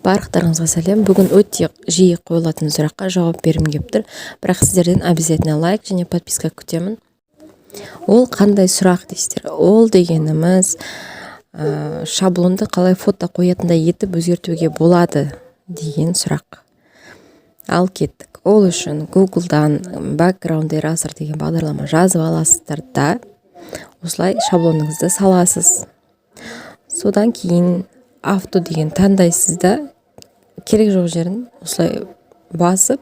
Барлықтарыңызға сәлем! Бүгін өте жиі қойылатын сұраққа жауап бергім келіп тұр, бірақ сіздерден обязательно лайк және подписка күтемін. Ол қандай сұрақ дейсіздер? Ол дегеніміз шаблонды қалай фото қоятындай етіп өзгертуге болады деген сұрақ. Ал кеттік. Ол үшін Гуглдан Background Eraser деген бағдарлама жазып аласыздар да, осылай шаблоныңызды саласыз. Содан кейін «Авто» деген таңдайсыз да, керек жоқ жерін осылай басып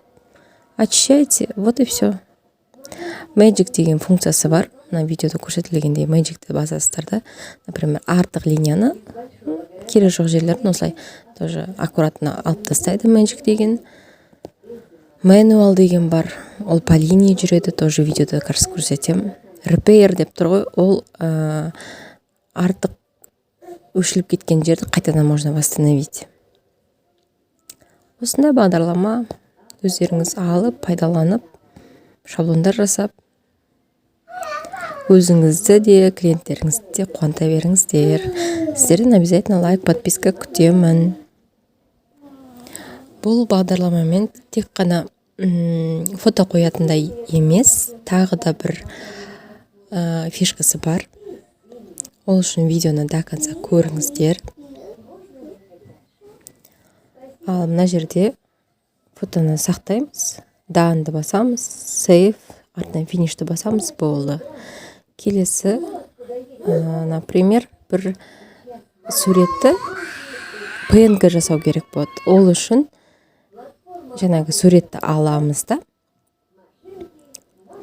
очищаете. Вот и все. Magic деген функциясы бар, мына видеода көрсетілгендей. Magic ті басасыздар да, например, артық линияны, керек жоқ жерлерін осылай тоже аккуратно алып тастайды Magic деген. Manual деген бар, ол по линии жүреді, тоже видеода қазір көрсетемін. Repair деп тұр ғой, ол артық өшіріліп кеткен жерді қайтадан можно восстановить. Осындай бағдарлама, өздеріңіз алып, пайдаланып, шаблондар жасап, өзіңізді де, клиенттеріңізді де қуанта беріңіздер. Сіздерден обязательно лайк, подписка күтемін. Бұл бағдарламамен тек қана фото қоятындай емес, тағы да бір фишкасы бар. Ол үшін видеоны до конца көріңіздер. Ал мына жерде фотоны сақтаймыз, «Done» ды басамыз, Save, артынан «Finish» ті басамыз, болды. Келесі, например, бір суретті PNG жасау керек болады. Ол үшін жаңағы суретті аламыз да,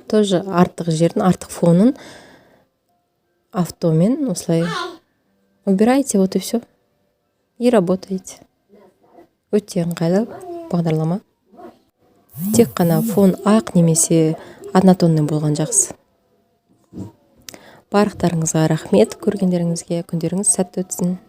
тоже артық жерін, артық фонын автомен осылай убираете. Вот и все, и работаете. Өте ыңғайлы бағдарлама. Тек қана фон ақ немесе однотонный болған жақсы. Барлықтарыңызға рахмет көргендеріңізге! Күндеріңіз сәтті өтсін!